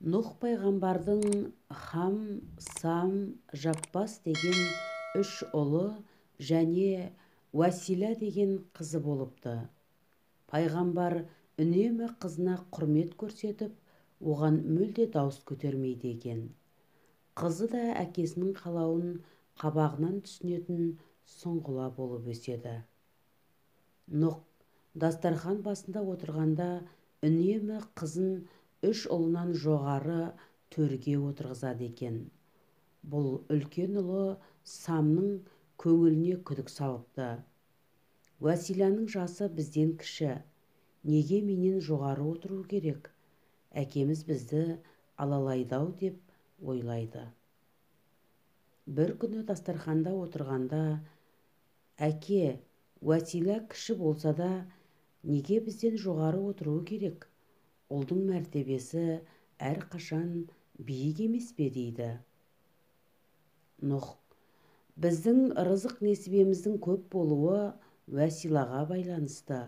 Нұх пайғамбардың Хам, Сам, Жаппас деген үш ұлы және Уәсила деген қызы болыпты. Пайғамбар үнемі қызына құрмет көрсетіп, оған мүлде дауыс көтермейді екен. Қызы да әкесінің қалауын қабағынан түсінетін сұңғыла болып өседі. Нұх дастархан басында отырғанда үнемі қызын үш ұлынан жоғары төрге отырғызады екен. Бұл үлкен ұлы Самның көңіліне күдік салыпты. Уәсиланың жасы бізден кіші, неге менен жоғары отыру керек? Әкеміз бізді алалайды-ау деп ойлайды. Бір күні дастарханда отырғанда, әке, Уәсила кіші болса да, неге бізден жоғары отыруы керек? Ұлдың мәртебесі әрқашан биік емес пе дейді. Нұх, біздің ырызық несібеміздің көп болуы Уәсилаға байланысты.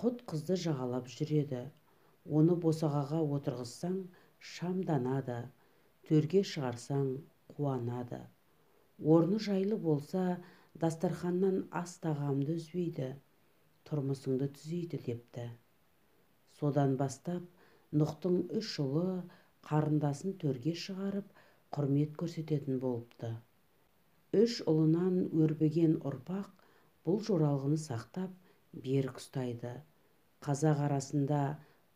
Құт қызды жағалап жүреді. Оны босағаға отырғызсаң, шамданады, төрге шығарсаң, қуанады. Орны жайлы болса, дастарханнан ас тағамды үзбейді, тұрмысыңды түзейді депті. Содан бастап Нұхтың үш ұлы қарындасын төрге шығарып, құрмет көрсететін болыпты. Үш ұлынан өрбіген ұрпақ бұл жоралғыны сақтап, берік ұстайды. Қазақ арасында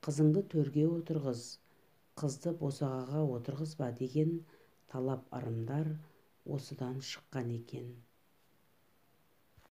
қызыңды төрге отырғыз, қызды босағаға отырғызба деген талап ырымдар осыдан шыққан екен.